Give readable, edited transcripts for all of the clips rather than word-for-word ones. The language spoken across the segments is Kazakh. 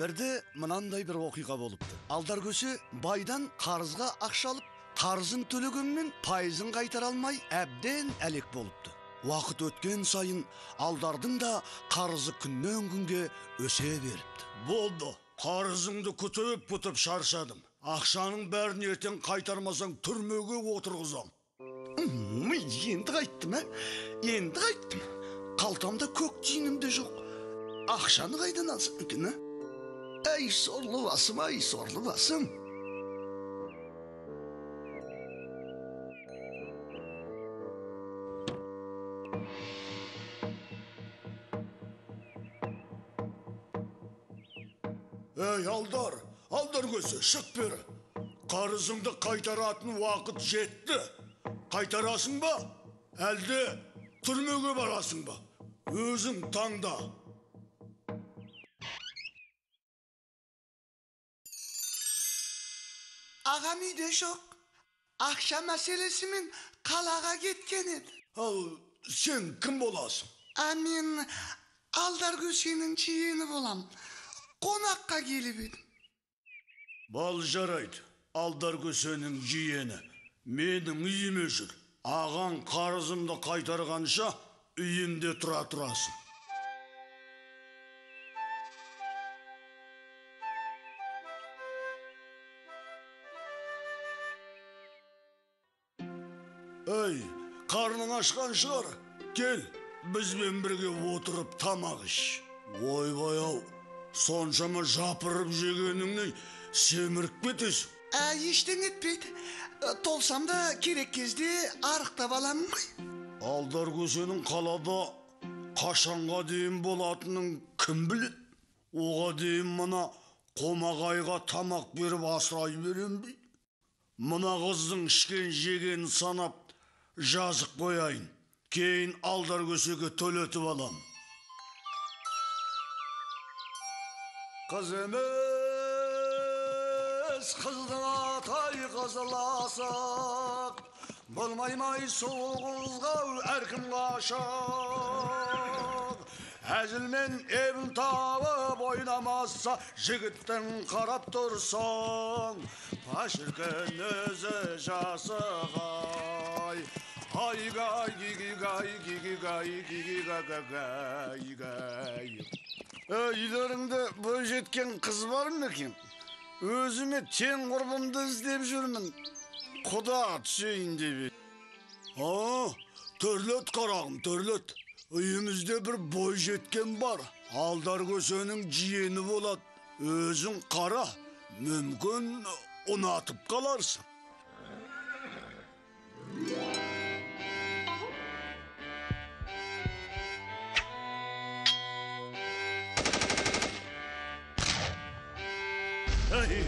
Бірде мынандай бір оқиға болыпты. Алдар көсе байдан қарызға ақша алып, қарызын төлегенмен пайызын қайтара алмай әбден әлек болыпты. Уақыт өткен сайын Алдардың да қарызы күннен күнге өсе беріпті. Болды, қарызыңды күтіп-күтіп шаршадым. Ақшаның бәрін ертең қайтармасаң түрмеге отырғызам. Енді қайттым, ә? Енді қайттым. Қалтамда көк тиыным да жоқ. Ақшаны қайдан алсам екен, ә? Әй, сорлы басым, ай, сорлы басым. Ей, Алдар, Алдар көсе, шық бері. Қарызыңды қайтаратын уақыт жетті. Қайтарасың ба? Әлде түрмеге барасың ба? Өзің таңда. Ағам үйде жоқ. Ақша мәселесімен қалаға кеткен еді. Ал сен кім боласың? А мен Алдар көсенің жиені болам. Қонаққа келіп едім. Бал жарайды, Алдар көсенің жиені. Менің үйіме жүр. Ағаң қарызымды қайтарғанша үйімде тұра тұрасың. Ей, қарның ашқан шығар. Кел, бізбен бірге отырып тамақ іш. Ойбай-ау, соншама жапырып жегеніңнен семіріп кетесің. Ештеңе етпейді. Толсам да керек кезде арықтап аламын ғой. Алдар көсенің қалада қашанға дейін болатынын кім біледі? Оға дейін мына қомағайға тамақ беріп асырай берем бе? Мына қыздың ішкен жегенін санап жазып қояйын. Кейін Алдар көсеге төлетіп алам. Қыз емес, қыздың атай қызыласақ, болмай май соғызға әркім қашақ. Әзілмен ебін тауып ойнамаса, жігіттің қарап тұрсаң, па шіркін өзі жасығай. Ай-гай, гигигай, гигигай, гигигай-гай-гай. Үйлеріңде бойжеткен қыз бар ма екен? Өзіме тең құрбымды іздеп жүрмін. Құда түсейін деп. А, төрлет қарағым, төрлет. Үйімізде бір бойжеткен бар. Алдар көсенің жиені болады. Өзің қара, мүмкін ұнатып қаларсың. Ай,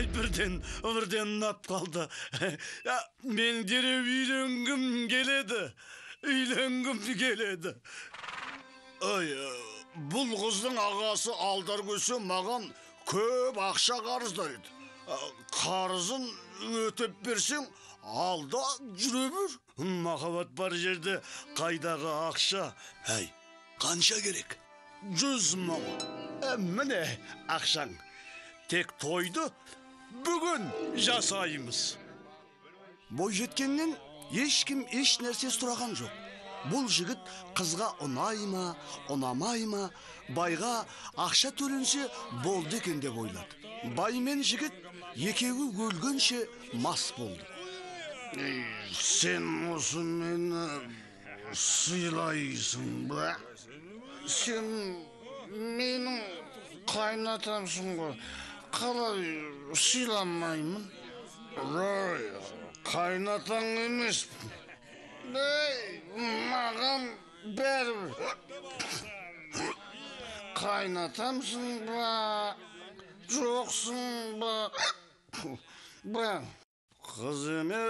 бірден ұнап қалды. Мен дереу үйленгім келеді. Үйленгім келеді. Ай, бұл қыздың ағасы Алдар көсе маған көп ақша қарыздар еді. Қарызын өтеп берсең, алда жүре бер. Махаббат бар жерде қайдағы ақша? Әй, қанша керек? 100 мың. Міне ақшаң. Тек тойды бүгін жасаймыз. Бойжеткеннен ешкім еш нәрсе сұраған жоқ. Бұл жігіт қызға ұнай ма, ұнамай ма, байға ақша төленсе болды екен деп ойлады. Бай мен жігіт екеуі өлгенше мас болды. Сен осы мені сыйлайсың ба? Сен менің қайнатамсың ғой. Қалай сыйламаймын? Рой, қайнатаң емеспін. Ей, маған бәрібір. Қайнатамсың ба, жоқсың ба? Ба. Қыз емес,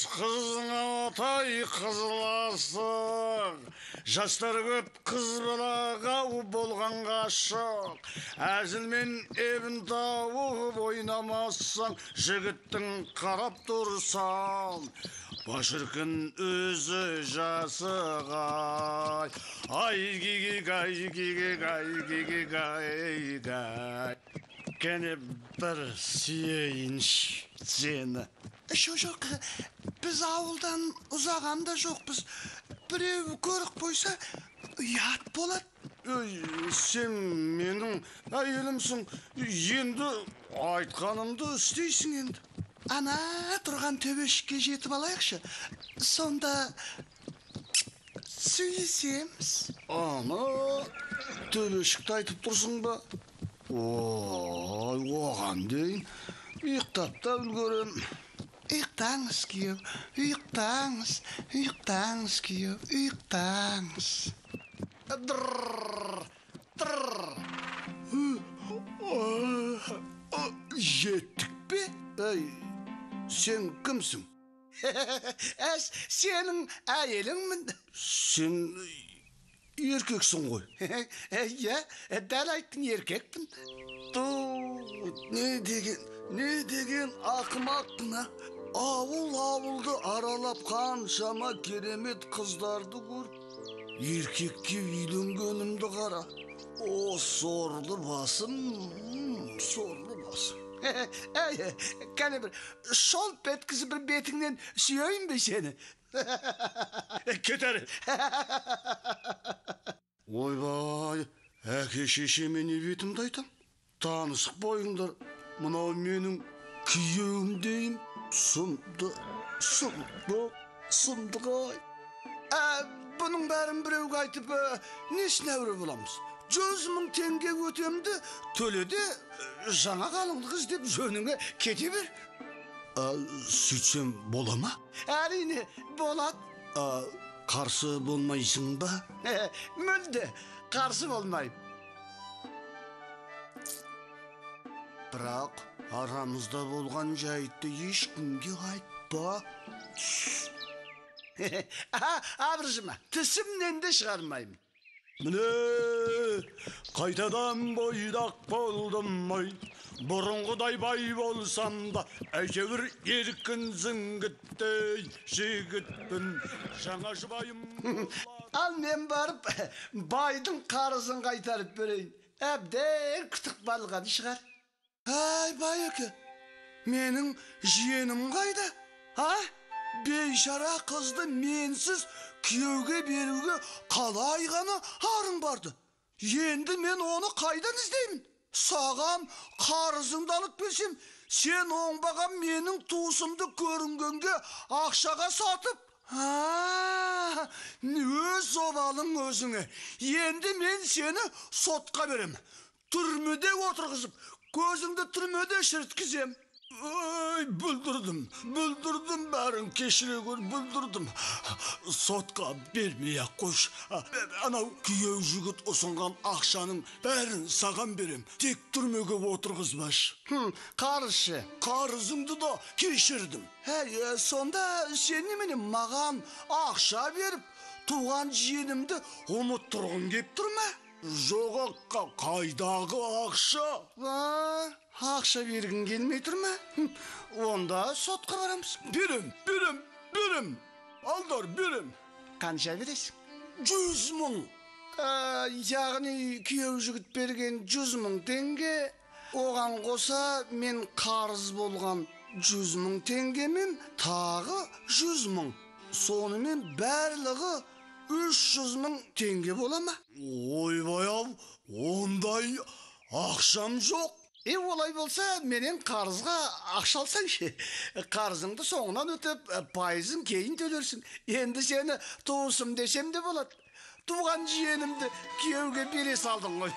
қыздың атай қызыласың. Жастар көп қыз балаға болған ғашық. Әзілмен ебін тауып ойнамасаң, жігіттің қарап тұрсаң, башыркын өзі жасығай. Ай гигигай, гигигай, гигигай, гай. Кәне бір сүйейінші сені. Жоқ, біз ауылдан ұзаған да жоқпыз. Біреу көріп қойса, ұят болады. Сен менің әйелімсің, енді айтқанымды істейсің енді. Ана тұрған төбешікке жетіп алайықшы, сонда сүйісеміз. Ана төбешікті айтып тұрсың ба? Ой, оған дейін ұйықтап та үлгерем. Ұйықтаңыз, күйеу, ұйықтаңыз, ұйықтаңыз, күйеу, ұйықтаңыз. Дұрр, дұрр. Жеттік пе? Әй, сен кімсің? Әс, сенің әйеліңмін. Сен еркексің ғой. Иә, дәл айттың, еркекпін. Не деген, не деген ақымақпын, а? Ауыл-ауылды аралап қаншама керемет қыздарды көріп, еркекке үйленгенімді қара. О, сорлы басым, сорлы басым. Әй, кәне бір шолп еткізіп бір бетіңнен сүйейін бе сені? Кетер. Ойбай, әке шешеме не бетімді айтам? Танысып қойыңдар, мынау менің күйеуім дейін. Сұмдық, сұмдық, сұмдық ай. Бұның бәрін біреуге айтып, несіне әуре боламыз? 100 000 теңге өтемді төле де, жаңа қалыңдық іздеп жөніңе кете бер. Сөйтсем бола ма? Әрине, болады. Қарсы болмайсың ба? Мүлде қарсы болмаймын. Бірақ арамызда болған жайтты ешкімге айтпа. Абыржыма, тісімнен де шығармаймын. Міне, қайтадан бойдақ болдым ай. Бұрынғыдай бай болсам да, әйтеуір еркін зіңгіттей жігітпін. Жаңа жұбайым. Ал мен барып, байдың қарызын қайтарып берейін. Әбден күтіп балған шығар. Әй, байеке, менің жиенім қайда? А? Бейшара қызды менсіз күйеуге беруге қалай ғана арың барды. Енді мен оны қайдан іздеймін? Саған қарызыңды алып берсем, сен оңбаған менің туысымды көрінгенге ақшаға сатып, өз обалың өзіңе. Енді мен сені сотқа берем. Түрмеде отырғызып, көзіңді түрмеде шіріткізем. Ой, бүлдірдім, бүлдірдім бәрін, кешіре көр, бүлдірдім. Сотқа бермей-ақ қойшы. Анау күйеу жігіт ұсынған ақшаның бәрін саған берем. Тек түрмеге отырғызбашы. Қарызшы. Қарызыңды да кешірдім. Әй, сонда сен немене маған ақша беріп, туған жиенімді ұмыттырғың кеп тұр ма? Жоқ, қайдағы ақша? Ақша бергің келмей тұр ма? Онда сотқа барамыз. Берем, берем, берем. Алдар, берем. Қанша бересің? 100 000. Яғни күйеу жігіт берген 100 000 теңге, оған қоса мен қарыз болған 100 000 теңгемен тағы 100 000. Сонымен барлығы 300 000 теңге бола ма? Ойбай ау, ондай ақшам жоқ. Олай болса, менен қарызға ақша алсаңшы. Қарызыңды соңынан өтіп, пайызын кейін төлерсің. Енді сені туысым десем де болады. Туған жиенімді күйеуге бере салдың ғой.